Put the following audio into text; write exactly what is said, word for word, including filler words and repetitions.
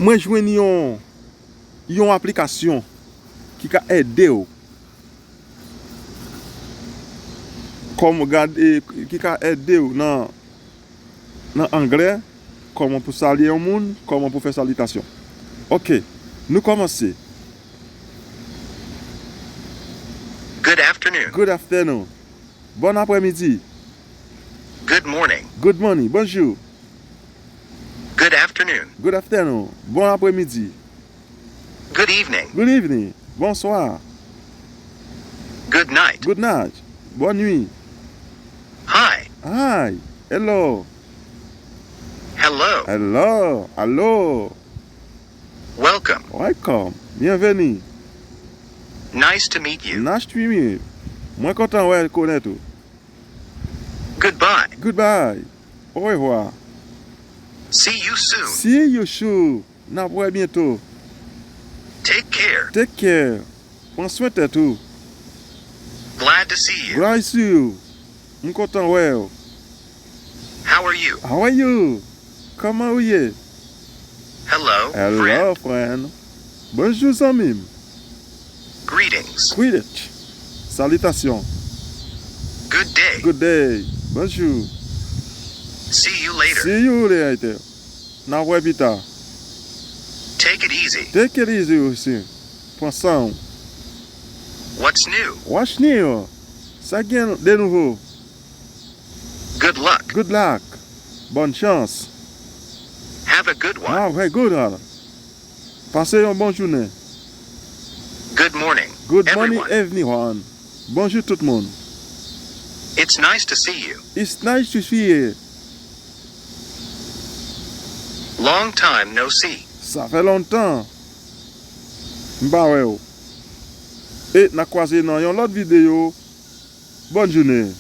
Mwen jwenn yon, yon aplikasyon ki ka ede w. Kòm gad, e, ki ka ede w nan, nan anglè, kòman pou salye yon moun, kòman pou fè salitasyon. Ok, nou kòmanse. Good afternoon. Good afternoon. Bon aprèmidi. Good morning. Good morning. Bonjou. Good afternoon. Good afternoon. Bon aprèmidi. Good evening. Good evening. Bonswa. Good night. Good night. Bonn nwi. Hi. Hi. Hello. Hello. Hello. Alo. Welcome. Welcome. Byenveni. Nice to meet you. Nice to meet you. Mwen kontan wè, konèt ou. Goodbye. Goodbye. Au revoir. See you soon. See you soon. N ap wè byento. Take care. Take care. Pran swen tèt ou. Glad to see you. Glad to see you. M kontan wè w. How are you? How are you? Kòman ou ye? Hello, Hello, friend. Friend. Bonjou, zanmi m. Greetings. Greetings. Salitasyon. Good day. Good day. Bonjou. See you later. See you later. N ap wè pita. Take it easy. Take it easy osi. Pran san w. What's new? What's new? Sa gen de nouvo? Good luck. Good luck. Bòn chans. Have a good one. Ah, very good, Alan. Pase yon bon jounen. Good morning. Good morning, everyone. Everyone. Bonjou tout moun. It's nice to see you. It's nice to see you. Long time no see. Sa fè lontan m pa wè w. E n a kwaze nan yon lòt videyo. Bòn jounen.